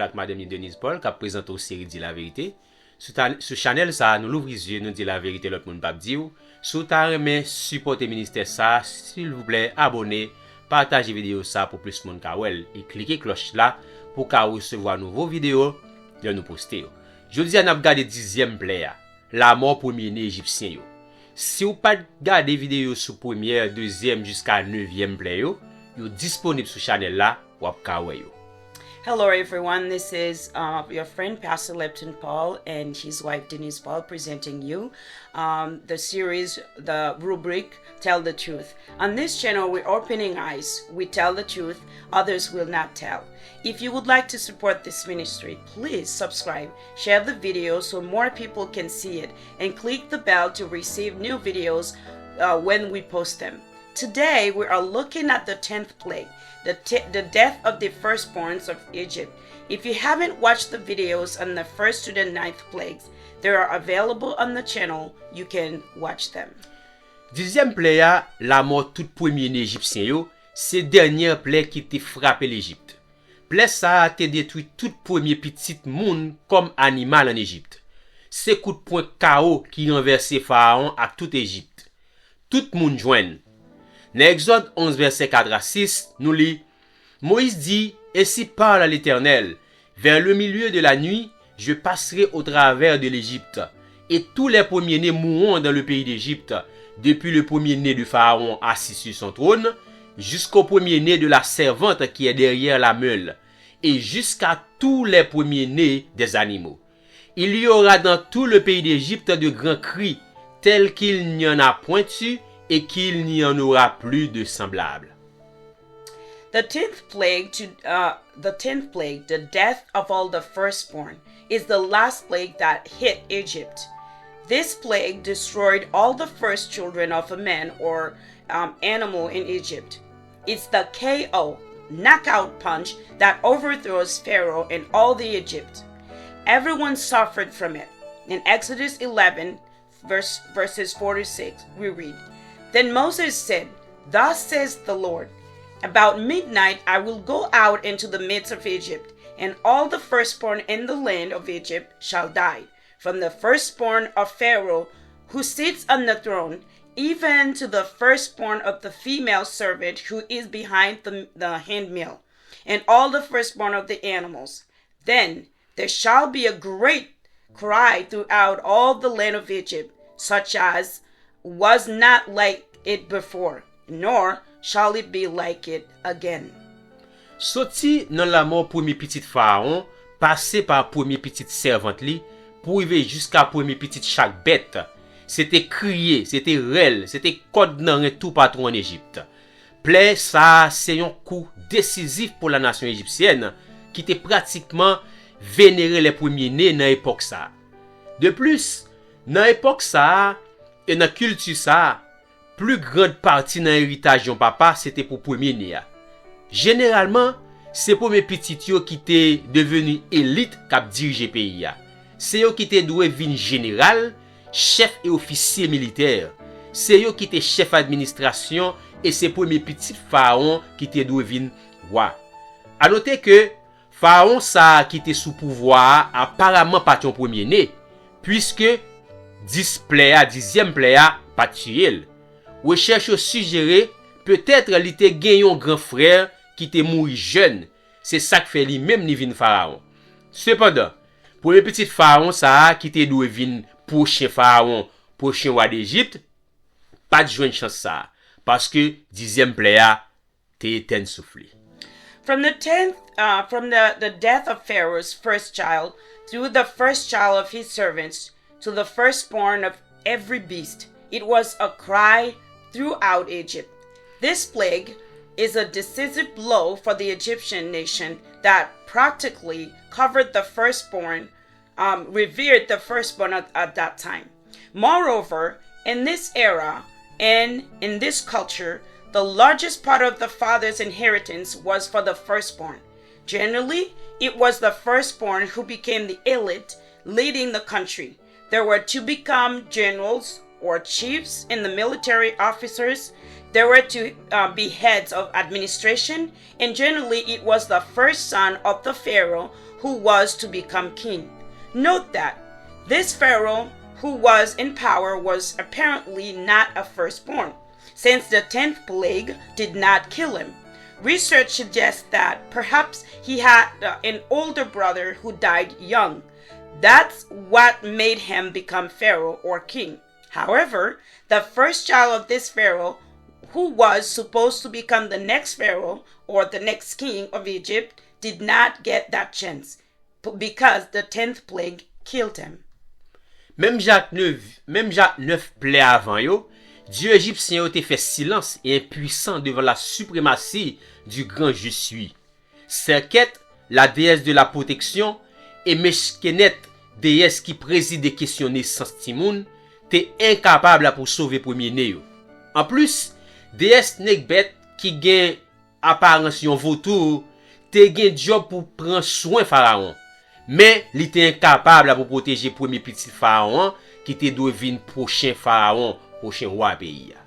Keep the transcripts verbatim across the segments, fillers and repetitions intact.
Couple ak madanm li Denise Paul k ap prezante w seri Di Laverite. Sou, ta, sou chanèl sa a, nou louvri zye, nou di laverite lòt moun p ap di w. Si w ta renmen sipòte ministè sa a, silvouplè, abòne, pataje videyo sa a pou plis moun ka wè l, e klike klòch la pou w ka resevwa nouvo videyo lè nou poste yo. Jodi a, n ap gade dizyèm plè a, lanmò premye ne ejipsyen yo. Si w pa t gade videyo sou premyè, dezyèm jiska nevyèm plè yo, yo disponib sou chanèl la, w ap ka wè yo. Hello, everyone. This is uh, your friend Pastor Lepton Paul and his wife Denise Paul presenting you um, the series, the rubric Tell the Truth. On this channel, we're opening eyes. We tell the truth, others will not tell. If you would like to support this ministry, please subscribe, share the video so more people can see it, and click the bell to receive new videos uh, when we post them. Today, we are looking at the tenth plague, the, t- the death of the firstborns of Egypt. If you haven't watched the videos on the first to the ninth plagues, they are available on the channel. You can watch them. Dizyèm plè a, lanmò tout premye ne ejipsyen yo, se dènyè plè ki te frape Lejip. Plè sa a te detwi tout premye pitit moun kòm animal ann Ejip. Se kout pwen kawo ki ranvèse Farawon ak tout Ejip. Tout moun jwenn. Nan Egzòd onz, vèsè kat a sis, nou li, Moyiz di, Ainsi parle l'Éternel, vers le milieu de la nuit, je passerai au travers de l'Égypte, et tous les premiers-nés mourront dans le pays d'Égypte, depuis le premier-né de Pharaon assis sur son trône, jusqu'au premier-né de la servante qui est derrière la meule, et jusqu'à tous les premiers-nés des animaux. Il y aura dans tout le pays d'Égypte de grands cris, tels qu'il n'y en a point eu et qu'il n'y en aura plus de semblables. The tenth plague to uh, the tenth plague, the death of all the firstborn, is the last plague that hit Egypt. This plague destroyed all the first children of a man or um, animal in Egypt. It's the K O, knockout punch that overthrows Pharaoh and all the Egypt. Everyone suffered from it. In Exodus eleven, verse, verses four to six, we read, Then Moses said, Thus says the Lord, About midnight I will go out into the midst of Egypt, and all the firstborn in the land of Egypt shall die, from the firstborn of Pharaoh who sits on the throne, even to the firstborn of the female servant who is behind the, the handmill, and all the firstborn of the animals. Then there shall be a great cry throughout all the land of Egypt, such as was not like it before, nor shall it be like it again. Soti nan lanmò premye pitit Farawon, pase pa premye pitit sèvant li, pou rive jiska premye pitit chak bèt, se te kriye, se te rèl, se te kòd nan ren tou patou ann Ejip. Plè sa a se yon kou desizif pou lanasyon ejipsyèn ki te pratikman venere lè premye ne nan epòk sa a. De plis, nan epòk sa a e nan kilti sa a, pli grand pati nan eritaj yon papa se te pou premye ne a. Jeneralman, se premye pitit yo ki te deveni elit k ap dirije peyi a. Se yo ki te dwe vin jeneral, chèf e ofisye militè. Se yo ki te chèf administrasyon e se premye pitit Farawon ki te dwe vin wa. A note ke Farawon sa a ki te sou pouvwa a aparaman pa t yon premye ne, piske dis plè a, dizyèm plè a, pa t tiye l. Rechèch yo sijere petèt li te gen yon gran frè ki te mouri jèn, se sa k fè li menm li vin Farawon. Sepandan, premye pitit Farawon sa a ki te dwe vin pwochen Farawon, pwochen wa Dejip, pa t jwenn chans sa a, paske dizyèm plè a te etèn souf li. From the tenth, uh, from the, the death of Pharaoh's first child, through the first child of his servants, to the firstborn of every beast, it was a cry throughout Egypt. This plague is a decisive blow for the Egyptian nation that practically covered the firstborn um, revered the firstborn at, at that time. Moreover, in this era and in this culture, the largest part of the father's inheritance was for the firstborn. Generally, it was the firstborn who became the elite leading the country. There were to become generals, or chiefs and the military officers. They were to uh, be heads of administration, and generally it was the first son of the Pharaoh who was to become king. Note that this Pharaoh who was in power was apparently not a firstborn, since the tenth plague did not kill him. Research suggests that perhaps he had uh, an older brother who died young. That's what made him become Pharaoh or king. However, the first child of this Pharaoh, who was supposed to become the next Pharaoh or the next king of Egypt, did not get that chance because the tenth plague killed him. Menm jan ak nèf, menm jan ak nèf plè avan yo, dye ejipsyen yo te fè silans e enpwisan devan la sipremasi du grand Je suis. Serket, la déesse de la protection, e Mechkenet, déesse ki prezide kesyon nesans timoun, te enkapab la pou sove premye ne yo. Anplis, déesse Nekbet, ki gen aparans yon votou, te gen djòb pou pran swen Farawon. Men, li te enkapab la pou pwoteje premye pitit Farawon an, ki te dwe vin pwochen Farawon, pwochen wa peyi a.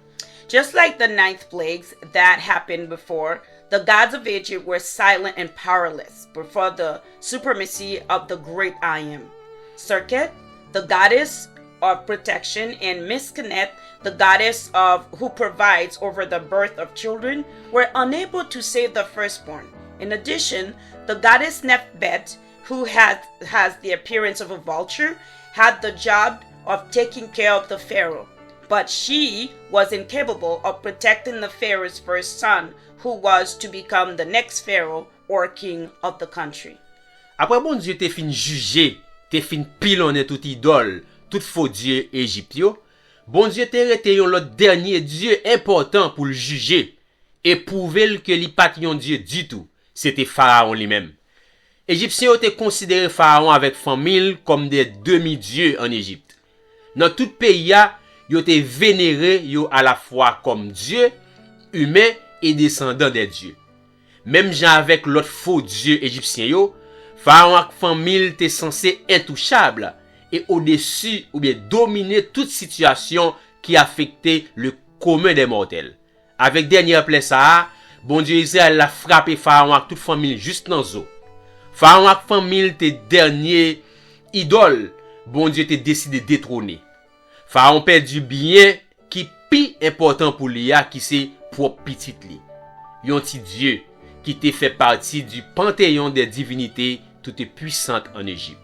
Just like the ninth plagues that happened before, the gods of Egypt were silent and powerless before the supremacy of the great I am. Serket, the goddess of protection, and Mishkenet, the goddess of who provides over the birth of children, were unable to save the firstborn. In addition, the goddess Nephbet, who had, has the appearance of a vulture, had the job of taking care of the Pharaoh. But she was incapable of protecting the Pharaoh's first son, who was to become the next Pharaoh or king of the country. Apre Bondye te fin jije, te fin pilonnen tout idòl, tout fo dye Ejip yo, Bondye te rete yon lòt dènye dye enpòtan pou l jije e pwouve l ke li pa t yon dye ditou, se te Farawon li menm. Ejipsyen yo te konsidere Farawon avèk fanmi l kòm de demi dye ann Ejip. Nan tout peyi a, yo te venere yo alafwa kòm dye, imen e desandan dè dye. Menm jan avèk lòt fo dye ejipsyen yo, Farawon ak fanmi l te sanse entouchab e odesi oubyen domine tout sitiyasyon ki afekte le commun des mortels. Avèk dènyè plè sa a, Bondye Izrayèl la frape Farawon ak tout fanmi l jis nan zo. Farawon ak fanmi l te dènye idòl Bondye te deside detwone. Farawon pèdi byen ki pi enpòtan pou li a ki se pwòp pitit li. Yon ti dye ki te fè pati du panthéon des divinités toutes puissantes en Égypte.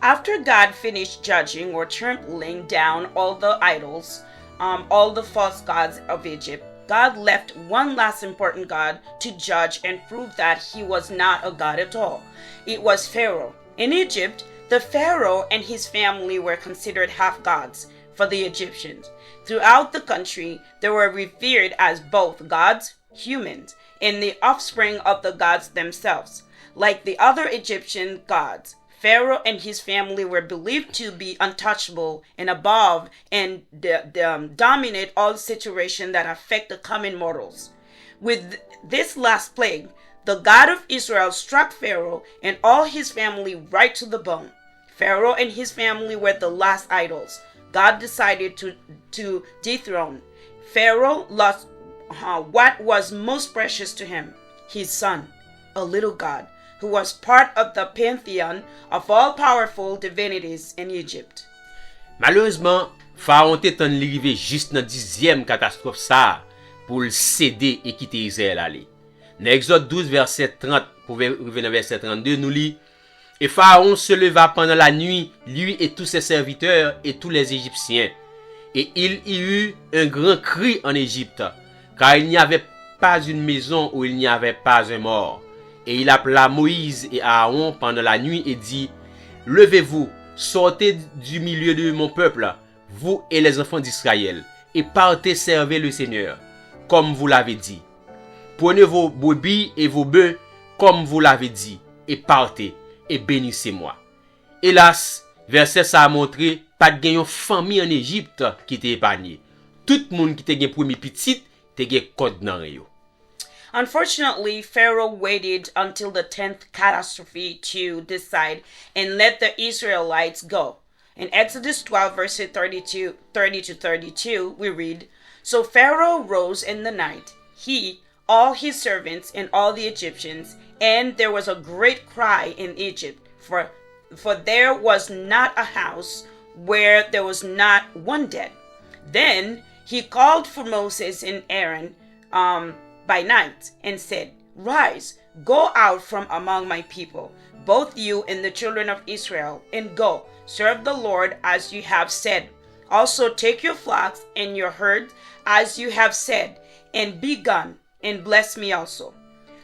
After God finished judging or trampling down all the idols, um, all the false gods of Egypt, God left one last important god to judge and prove that he was not a god at all. It was Pharaoh. In Egypt, the Pharaoh and his family were considered half gods for the Egyptians. Throughout the country, they were revered as both gods, humans, and the offspring of the gods themselves. Like the other Egyptian gods, Pharaoh and his family were believed to be untouchable and above and d- d- um, dominate all situations that affect the common mortals. With th- this last plague, the God of Israel struck Pharaoh and all his family right to the bone. Pharaoh and his family were the last idols God decided to, to dethrone. Pharaoh lost uh, what was most precious to him, his son, a little god, who was part of the pantheon of all powerful divinities in Egypt. Malerezman, Farawon te tann li rive jis nan dizyèm katastwòf sa a pou l sede e kite Izrayèl ale. Nan Egzòd douz, vèsè trant pou vè- rive nan vèsè trannde, nou li, Et Pharaon se leva pendant la nuit, lui et tous ses serviteurs et tous les Égyptiens. Et il y eut un grand cri en Égypte, car il n'y avait pas une maison où il n'y avait pas un mort. Et il appela Moïse et Aaron pendant la nuit et dit, Levez-vous, sortez du milieu de mon peuple, vous et les enfants d'Israël, et partez servir le Seigneur, comme vous l'avez dit. Prenez vos brebis et vos bœufs, comme vous l'avez dit, et partez, et bénissez-moi. Elas, vèsè sa a montre pa t gen yon fanmi ann Ejip ki te epanye. Tout moun ki te gen premye pitit te gen kòd nan ren yo. Unfortunately, Pharaoh waited until the tenth catastrophe to decide and let the Israelites go. In Exodus twelve, verses thirty-two, thirty to thirty-two, we read, "So Pharaoh rose in the night, he, all his servants, and all the Egyptians, and there was a great cry in Egypt, for, for there was not a house where there was not one dead. Then he called for Moses and Aaron, um, by night and said, 'Rise, go out from among my people, both you and the children of Israel, and go, serve the Lord as you have said. Also take your flocks and your herds as you have said, and be gone, and bless me also.'"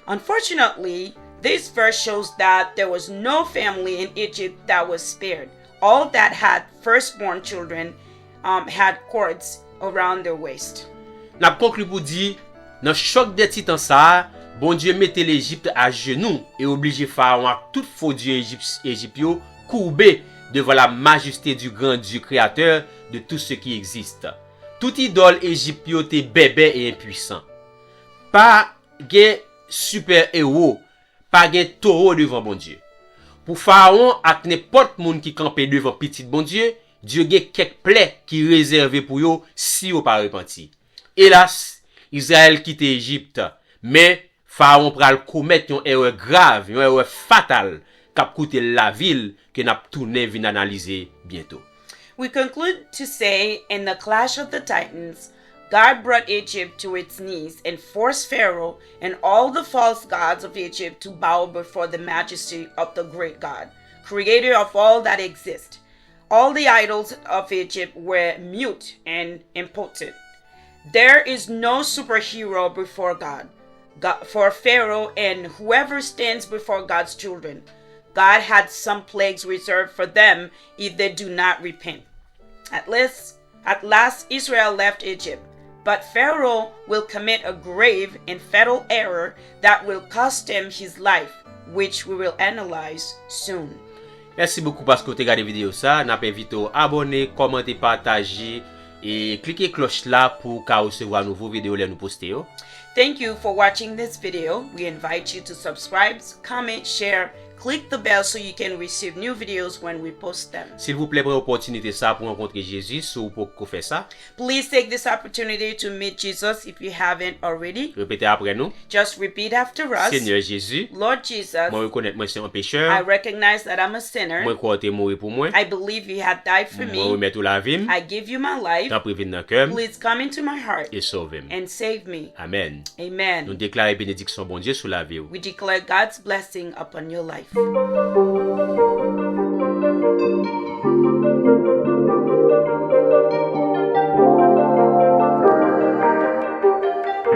Unfortunately, this verse shows that there was no family in Egypt that was spared. All that had firstborn children, um, had cords around their waist. N ap konkli pou di, nan chòk dè titan sa a, Bondye mete Lejip ajenou e oblije Farawon ak tout fo dye Ejip, Ejip yo koube devan lamajeste du gran Dye kreyatè de tout ce qui existe. Tout idòl Ejip yo te bèbè e enpwisan. Pa gen sipè ewo, pa gen towo devan Bondye. Pou Farawon ak nenpòt moun ki kanpe devan pitit Bondye, Dye gen kèk plè ki rezève pou yo si yo pa repanti. Elas, Izrayèl kite Ejip, men Farawon pral komèt yon erè grav, yon erè fatal k ap koute l lavi l, ke n ap tounen vin analize byento. We conclude to say, in the clash of the titans, God brought Egypt to its knees and forced Pharaoh and all the false gods of Egypt to bow before the majesty of the great God, creator of all that exists. All the idols of Egypt were mute and impotent. There is no superhero before God. God, for Pharaoh and whoever stands before God's children, God had some plagues reserved for them if they do not repent. At least, at last, Israel left Egypt, but Pharaoh will commit a grave and fatal error that will cost him his life, which we will analyze soon. Mèsi bokou paske w te gade videyo sa. N ap envite w abòne, kòmante, pataje e klike klòch la pou w ka resevwa nouvo videyo lè nou poste yo. Thank you for watching this video. We invite you to subscribe, comment, share, click the bell so you can receive new videos when we post them. Silvouplè, pran opòtinite sa pou rankontre Jezi si w poko fè sa. Please take this opportunity to meet Jesus if you haven't already. Repete apre nou. Just repeat after us. Senyè Jezi, Lord Jesus, mwen rekonèt mwen se yon pechè. I recognize that I'm a sinner. Mwen kwè w te mouri pou mwen. I believe you had died for me. Mwen remèt ou lavi m. I give you my life. Tanpri vin nan kè m Please come into my heart e sove m. And save me. Amèn. Amen. Nou deklare benediksyon Bondye sou lavi w. We declare God's blessing upon your life.